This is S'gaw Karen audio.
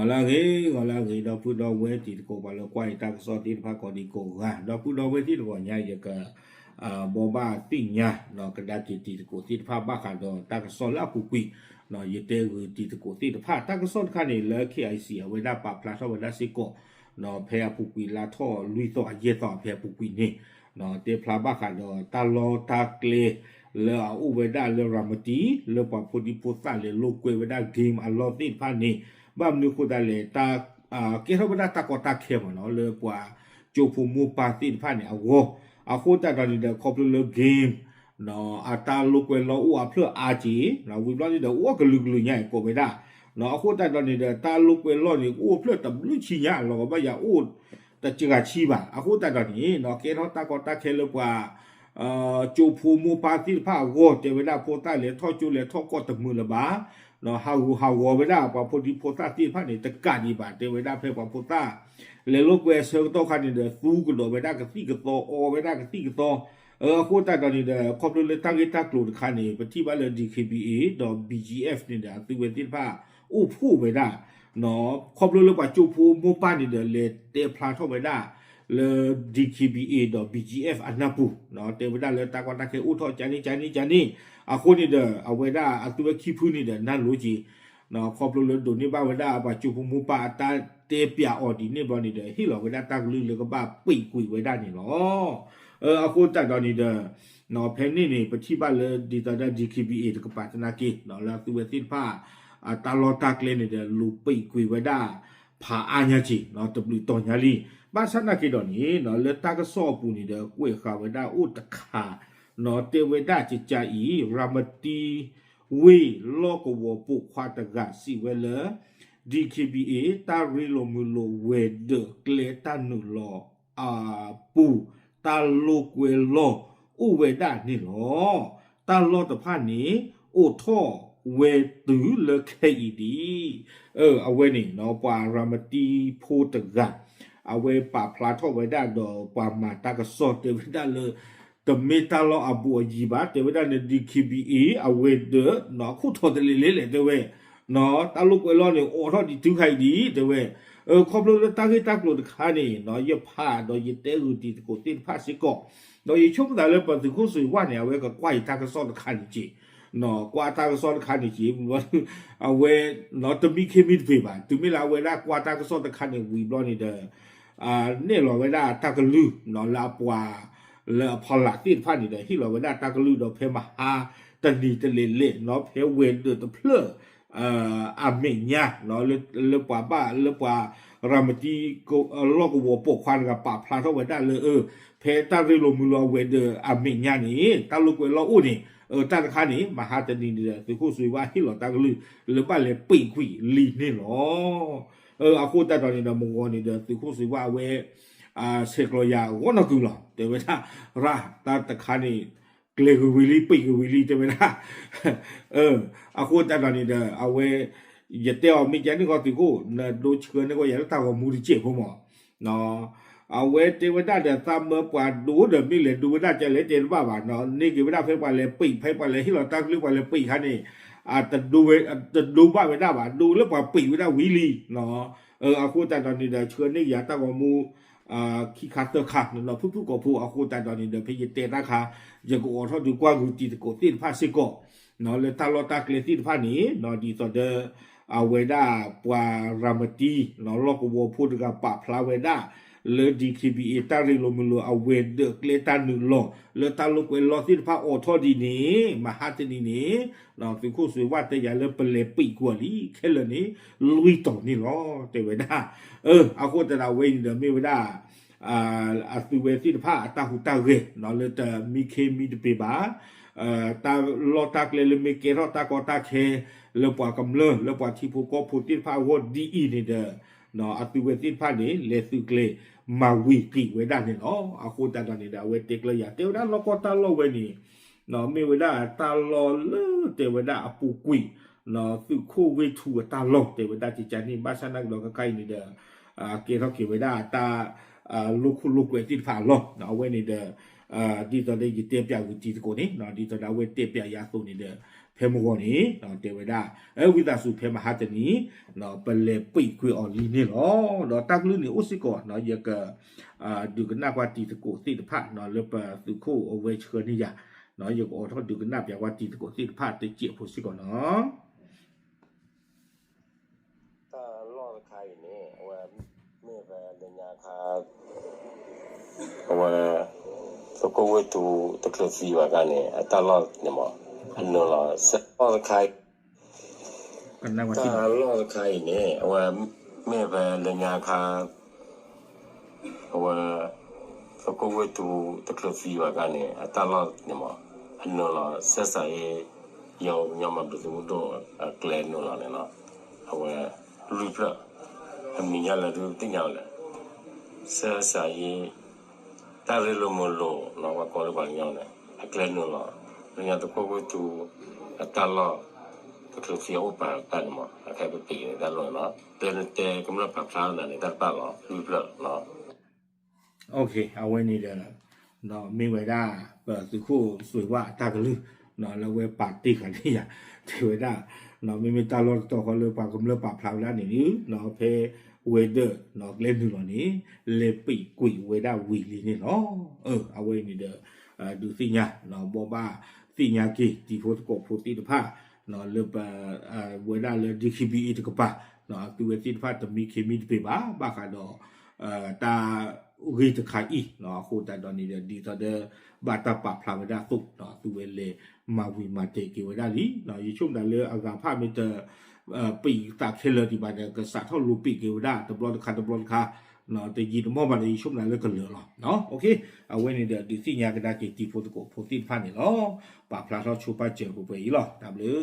ဂီၤလၢအဂ့ၤ, ဂီၤလၢအဂ့ၤ ဒီပုၢ်ဒီဝဲၢ်တံၤသကိး ပှၤလၢကွၢ်အံၤတၢ်ကစီၣ်သ့ၣ်တဖၣ်ကိးဒံကိးဂၤ, ဒီပုၢ်ဒီဝဲၢ်သ့ၣ်တဂီၤညါ ယက ဘိးဘၣ်သ့ၣ်ညါ ကဒါက့ၤတံၤသကိးသ့ၣ်တဖၣ်ဘၣ်ဃးဒီးတၢ်ကစီၣ်လၢအပူၤကွံာ်, ယတဲဂုာ်တံၤသကိးသ့ၣ်တဖၣ် တၢ်ကစီၣ်တခါန့ၣ် လၢ K I C အဝဲဒၣ်ပာ်ဖျါထီၣ်ဝဲဒၣ်စ့ၢ်ကီး, ဖဲအပူၤကွံာ်လါထီၣ်လွံၢ်သီအယဲၢ်သီဖဲအပူၤကွံာ်န့ၣ်, တဲဖျါဘၣ်ဃးဒီးတၢ်လီၢ်တၢ်ကျဲ လၢအအိၣ်ဝဲဒၣ်လၢရၤမတံ လၢပှၤဖိဒံဖိသၣ်လဲၤလိာ်ကွဲဝဲဒၣ် game အလီၢ်သ့ၣ်တဖၣ်န့ၣ်, ဘၣ်မနုၤအဃိသတးလဲၣ် တၢ် ကဲထီၣ်ဝဲဒၣ်တၢ်ကီတၢ်ခဲမ့ၢ်နီၤ လၢပှၤကၠိဖိမိၢ်ပၢ်သ့ၣ်တဖၣ်န့ၣ်အဂီၢ်, အဃိသတးဒီးန့ၣ်ဒီး ခီဖျိလၢ game အတၢ်လိာ်ကွဲလီၢ်အိၣ်အဖျၢၣ်အါက့ၤ, ဝံၤဘျီန့ၣ်ဒီး အိၣ်ကလုာ်ကလုာ်ညါအံၤကိးဝဲဒၣ်, အဃိသတးဒီးန့ၣ်ဒီး တၢ်လိာ်ကွဲလီၢ်န့ၣ် အိၣ်ဖျၢၣ်တဘျုးဆံညါ လီၤကဘၣ်ယၤအိၣ်တစှၤဆံဘၣ်, အဃိသတးဒီးန့ၣ် ကဲထီၣ်တၢ်ကီတၢ်ခဲလၢပှၤ ကၠိဖိမိၢ်ပၢ်သ့ၣ်တဖၣ်အဂီၢ် တဲဝဲဒၣ်ဖိသၣ်လဲၤထီၣ်ကၠိလဲၤထီၣ်ကီၢ်တမုာ်လၢၤဘၣ်, ဟးဂူာ်ဟးဂီၤဝဲဒၣ်ပှၤဖိဒံဖိသၣ်သ့ၣ်တဖၣ်န့ၣ် တကးဒံးဘၣ် တဲဝဲဒၣ်ဖဲပှၤဖိသၣ် လဲၤလိာ်ကွဲအဆၢကတီၢ်ခါန့ၣ်ဒီး သူကဒီးဝဲဒၣ်ကသံၣ်ကသီ အီဝဲဒၣ်ကသံၣ်ကသီ, အဃိသတးဒီးန့ၣ်ဒီး ခီဖျိလၢတၢ်ဂ့ၢ်တၢ်ကျိၤတခါန့ၣ် ပထံၣ်ဘၣ်လၢ D K B A ဒီး B G F န့ၣ်ဒီး အသုဝဲသ့ၣ်တဖၣ် အိၣ်ဖှိၣ်ဝဲဒၣ် ခီဖျိလၢပှၤကၠိဖိမိၢ်ပၢ်န့ၣ်ဒီး လဲၤတဲဖျါထီၣ်ဝဲဒၣ် လၢ D K B A ဒီး B G F အနၢ်ပူၤ, တဲဝဲဒၣ်လၢတၢ်ကီတၢ်ခဲအိၣ်ထီၣ်ကန့ၣ်ကန့ၣ်ကန့ၣ်, အဃိန့ၣ်ဒီး အဝဲဒၣ်အသုဝဲခံဖုန့ၣ်ဒီး နၢ်လိၤက့ၤ ခီဖျိလၢဒိးန့ၢ်ဘၣ်ဝဲဒၣ်ပှၤကၠိဖိမိၢ်ပၢ်အတၢ်တဲပျးအီၤဒ်န့ၣ်ဘျီန့ၣ်ဒီး ဟ့ၣ်လီၤဝဲဒၣ်တၢ်ကလုၢ်လၢကဘၣ်ပံာ်ကွံာ်ဝဲဒၣ်န့ၣ်လီၤ. အဃိသတးဒီးန့ၣ်ဒီး ဖဲန့ၣ်န့ၣ် ပထံၣ်ဘၣ်လၢဒ်သိးဒၣ် D K B A တကပၤသနာ်က့ လၢအသုဝဲသ့ၣ်တဖၣ် တၢ်လီၢ်တၢ်ကျဲန့ၣ်ဒီး လူၤပံာ်ကွံာ်ဝဲဒၣ် ဖးအါညါက့ၤ တဘျုးတီၤညါလံ. ဘၣ်ဆၣ်သနာ်က့ဒီးန့ၣ် လၢတၢ်ကစီၣ်အပူၤန့ၣ်ဒီး ကွဲးဃာ်ဝဲဒၣ်အိၣ်တခါ တဲဝဲဒၣ်ကကအံၤ ရၤမတံ ဝ့ၢ်လီၢ်ကဝီၤပိာ်ခွါတဂၤစံးဝဲလၢ D K B A တၢ်ရ့လိာ်မုာ်လိာ်ဝဲၤဒၢးကျဲတၢ်နုာ်လီၤအပူၤ တၢ်လိာ်ကွဲလီၢ်အိၣ်ဝဲဒၣ်န့ၣ်လီၤ. တၢ်လီၢ်တဖၣ်န့ၣ် အိၣ်ထီၣ်ဝဲတုၤလၢခဲအံၤဒံး အဝဲန့ၣ် ပှၤရၤမတံဖိတဂၤ အဝဲပာ်ဖျါထီၣ်ဝဲဒၣ်ဒီးပှၤမၤတၢ်ကစီၣ်တဲဝဲဒၣ်လၢ တမ့ၢ်တၢ်လီၢ်အဘူးအယံၤဘၣ် တဲဝဲဒၣ်လၢ D K B A အဝဲၤဒၢး ခိၣ်ထီၣ်တလဲၤလဲၤလဲၣ်တဲဝဲ တၢ်လိာ်ကွဲလီၢ်န့ၣ် အိးထီၣ်ဒံးတုၤခဲအံၤဒံးတဲဝဲ ခီဖျိလၢတၢ်ဂ့ၢ်တၢ်ကျိၤတခါန့ၣ် ယဖးဒီးယတဲဂုာ်တံၤသကိးသ့ၣ်တဖၣ်စ့ၢ်ကီး ဒီးယဆိကမိၣ်သးလၢပသုးခိၣ်စွ့ၤဝၣ်န့ၣ် အဝဲကကွၢ်အံၤတၢ်ကစီၣ်တခါန့ၣ်က့ၤ ကွၢ်တၢ်ကစီၣ်တခါန့ၣ်က့ၤ အဝဲ တမံခ့မံတပ့ၤဘၣ် တုၤမ့ၢ်လၢအဝဲဒၣ်ကွၢ်တၢ်ကစီၣ်တခါန့ၣ်ဝံၤဘျီန့ၣ်ဒီး နဲၣ်လီၤဝဲဒၣ်တၢ်ကလုၢ်လၢအပှၤ လၢအဖီလာ်သ့ၣ်တဖၣ်န့ၣ်ဒီး ဟ့ၣ်လီၤဝဲဒၣ်တၢ်ကလုၢ်ဒီးဖဲမဟါတနံၤတလဲၤလဲၣ် ဖဲဝဲၤဒၢးတဖျၢၣ် အမဲာ်ညါ လၢပှၤဘၣ်လၢပှၤရၤမတံ လီၢ်ကဝီၤပိာ်ခွါတဂၤပာ်ဖျါထီၣ်ဝဲဒၣ်လၢ ဖဲတၢ်ရ့လိာ်မုာ်လိာ်အဝဲၤဒၢးအမဲာ်ညါန့ၣ် တၢ်လိာ်ကွဲလီၢ်အိၣ်န့ၣ် တၢ်တခါန့ၣ် မဟါတနံၤန့ၣ်ဒီး သုးခိၣ်စွ့ၤဝၣ်ဟ့ၣ်လီၤတၢ်ကလုၢ် လၢဘၣ်လဲၤပံာ်ကွံာ်လံန့ၣ်လီၤ. အဃိသတးဒီးန့ၣ်ဒီး မုၢ်ဂီၤန့ၣ်ဒီး သုးခိၣ်စွ့ၤဝၣ်အဝဲ ဆဲးကျိးယၤဂီၢ်နီၢ်ကုၤလီၤ တဲဝဲဒၣ် ရၣ် တၢ်တခါန့ၣ် ကျဲၤဂ့ၤဝံၤလံ ပံာ်ဂ့ၤဝံၤလံ တဲဝဲဒၣ် အဃိသတးဒီးန့ၣ်ဒီး အဝဲ ယတဲအီၤမ့ၢ်ကန့ၣ်ဃီသုးခိၣ် နဒိဆှၢန့ၢ်ကီးယၤလၢတၢ်ဂီၤမူတစဲးဖိမး အဝဲတဲဝဲဒၣ်ဒီး သးမၢပှၤဒိဒီးမ့ၢ်လဲၤဒိဝဲဒၣ်ကလဲၣ်တဲတဘၣ်ဘၣ် န့ၢ်က့ၤဝဲဒၣ်ဖဲပှၤလဲၤပံာ် ဖဲပှၤလဲၤဟ့ၣ်လီၤတၢ်ကလုၢ်ပှၤလဲၤပံာ်ခါန့ၣ် တဒိဘၣ်ဝဲဒၣ်ဘၣ် ဒိလၢပှၤပံာ်ဝဲဒၣ်ဝံၤလံ အဃိသတးဒီးန့ၣ်ဒီး ဆှၢန့ၢ်က့ၤယၤတၢ်ဂီၤမူ ခံခါသၢခါ ဖုၣ်ဖုၣ်ကိာ်ဖိအဃိသတးဒီးန့ၣ်ဒီး ဖဲယတဲတၢ်ခါ ယကအိးထီၣ်ဒုးကွၢ်ဂုာ်တံၤသကိးသ့ၣ်တဖၣ်စ့ၢ်ကီး လၢတၢ်လီၢ်တၢ်ကျဲသ့ၣ်တဖၣ်န့ၣ် ဒ်သိးဒီး အဝဲဒၣ်ပှၤရၤမတံ လီၢ်ကဝီၤဖိတဂၤပာ်ဖျါဝဲဒၣ် လၢ D K B A တၢ်ရ့လိာ်မုာ်လိာ်အဝဲၤဒၢးကျဲတၢ်နုာ်လီၤ လၢတၢ်လိာ်ကွဲလီၢ်သ့ၣ်တဖၣ်အိးထီၣ်ဒ်န့ၣ် မဟါတနံၤန့ၣ် သုးခိၣ်စွ့ၤဝၣ်တဲယၤလၢပလဲၤပံာ်ကွံာ်လံ ခဲလၢာ်န့ၣ် လွံၢ်တီၤန့ၣ်လီၤ တဲဝဲဒၣ် အဃိသတးဒီးအဝဲအံၤန့ၣ်ဒီးမ့ၢ်ဝဲဒၣ် အသုဝဲသ့ၣ်တဖၣ်အတၢ်ဟူးတၢ်ဂဲၤ လၢတမံခ့မံတပ့ၤဘၣ် တၢ်လီၢ်တၢ်ကျဲလၢမ့ၢ်ကဲထီၣ်တၢ်ကီတၢ်ခဲ လၢပှၤကမျၢၢ် လၢပှၤထံဖိကီၢ်ဖိသ့ၣ်တဖၣ်အဂီၢ်ဒ်အံၤန့ၣ်ဒီး အသုဝဲသ့ၣ်တဖၣ်န့ၣ် လဲၤသုးကျဲၤမၤဝံၤက့ၤဝဲဒၣ်န့ၣ်လီၤ. အဃိသတးဒီးန့ၣ်ဒီး အဝဲတဲကျၢၤယၤ တဲဝဲဒၣ်လီၢ်ကီၢ်တၢ်လီၢ်ဝဲန့ၣ် မ့ၢ်ဝဲဒၣ်တၢ်လီၢ်လၢတဲဝဲဒၣ်အပူၤကွံာ် သုးခိၣ်ဝ့ၢ်ထူအတၢ်လီၢ် တဲဝဲဒၣ်ကကန့ၣ် ဘၣ်ဆၣ်နာ်ကဒီးခဲခါအံၤန့ၣ်ဒီး ကဲထီၣ်က့ၤဝဲဒၣ်တၢ် လိာ်ခိၣ်လိာ်ကွဲသ့ၣ်တဖၣ်အလီၢ် အဝဲန့ၣ်ဒီး ဒ်သိးဒီးယတဲပၠးဂုာ်တံၤသကိးန့ၣ် ဒ်သိးဒီးအဝဲတဲပၠးယၤအသိးန့ၣ်ဒီး ဖဲမုၢ်ဂီၤန့ၣ် တဲဝဲဒၣ် ဝံသးစူၤဖဲမဟါတနံၤ ပလဲၤပံာ်ကွံာ်အီၤလံန့ၣ်လီၤ. ဒီးတၢ်ကလုၢ်န့ၣ်အိၣ်စ့ၢ်ကီး ယက ဒုးကနၣ်ကွၢ်တံၤသကိးသ့ၣ်တဖၣ် လၢပသုးခိၣ်အဝဲဆှၢန့ၢ်ယၤ ယကအိးထီၣ်ဒုးကနၣ်ပၠးကွၢ်တံၤသကိးသ့ၣ်တဖၣ်တစဲးဖိစ့ၢ်ကီးနီၤ. တၢ်လီၢ်တခါအံၤန့ၣ် အဝဲ မ့ၢ်ဝဲလၢညါခါ အဝဲ သုးခိၣ်ဝ့ၢ်ထူ တချုးသံဘၣ်ခါန့ၣ် အတၢ်လီၢ်န့ၣ်မး အနုာ်လီၤ စဲလီၢ်တခါအံၤ တၢ်လီၢ်တခါအံၤန့ၣ် အဝဲ မ့ၢ်ဝဲလၢညါခါ အဝဲ သုးခိၣ်ဝ့ၢ်ထူ တချုးသံဘၣ်ခါန့ၣ် အတၢ်လီၢ်န့ၣ်မး အနုာ်လီၤ စဲစးအ့ ယီၤကညီမၤဘျုးသုးမုၢ်ဒိၣ်အကျဲနုာ်လီၤန့ၣ်လီၤ. အဝဲ လွံၢ်ဖျၢၣ် အမံၤညါလၢဒုးသ့ၣ်ညါဝဲလဲၣ် စဲစးအ့ တၢ်ရ့လိာ်မုာ်လိာ်နီၤ ပှၤကိးလၢပှၤကညီန့ၣ် အကျဲနုာ်လီၤ လၢညါသုးခိၣ်ဝ့ၢ်ထူ အတၢ်လီၢ် တချုးသံအအိၣ်ပာ်တၢ်န့ၣ်မး အခဲပပံးန့ၣ်တၢ်လီၢ်န့ၣ်လီၤ. တဲတဲကမျၢၢ်ပာ်ဖျါနၤန့ၣ် တၢ်တဘၣ်လီၤ လွံၢ်ဖျၢၣ်လီၤ. အဝဲန့ၣ်ဒီး မ့ၢ်ဝဲဒၣ် ပသုးခိၣ်စွ့ၤဝၣ်အတၢ်ကလုၢ် လၢအဝဲပာ်တ့ၢ်ဃာ်န့ၢ်ယၤ တဲဝဲဒၣ် မ့မ့ၢ်တၢ်လီၢ်တတီၤဃီလၢပှၤကမျၢၢ်ပာ်ဖျါဝဲဒၣ်န့ၣ် ဖဲဝဲၤဒၢး ကျဲနုာ်လီၤန့ၣ် လဲၤပံာ်ကွံာ်ဝဲဒၣ်ဝံၤလံန့ၣ်လီၤ. အဝဲန့ၣ်ဒီး ဒုးသ့ၣ်ညါ ဘိးဘၣ်သ့ၣ်ညါက့ၤတံၤဖိသကိးဖိသ့ၣ်တဖၣ် လၢပ ဝဲဒၣ်လၢ ဒ့ခံဘံအ့ တကပၤ အသုဝဲသ့ၣ်တဖၣ်တမံခ့မံတပ့ၤဘၣ် ဘၣ်ဃးဒီး တၢ်ဂ့ၢ်တခါအံၤ အဃိသတးဒီးန့ၣ်ဒီး ဒ်သိးဒီး ဘၣ်တၢ်ပာ်ဖျါဝဲဒၣ်အသိး အသုဝဲလဲၤမၤဝံၤမၤတဲာ်က့ၤဝဲဒၣ်လံ. ယဆိကမိၣ်ဒၣ်လၢအဂၤဖၣ်မ့ၢ်တ ပံာ်သးခဲလၢာ်ဒံးဘၣ်ဒီး ကစးထီၣ်လိၤပံာ်က့ၤဝဲဒၣ်တဘျီတခါတဘျီတခါ တယံာ်တမီၢ်ဘၣ်ဒီး ယဆိကမိၣ်ဒၣ်လၢကလၢာ်လီၤ. အဝဲန့ၣ်ဒီး ဒုးသ့ၣ်ညါကဒါက့ၤတံၤဖိသကိးဖိသ့ၣ်တဖၣ်န့ၣ်လီၤ. ပာ်ဖျါထီၣ်ဆိပာ်စၢၤပှဲၤပှဲၤအံၤလီၤ. တၢ်ဘျုး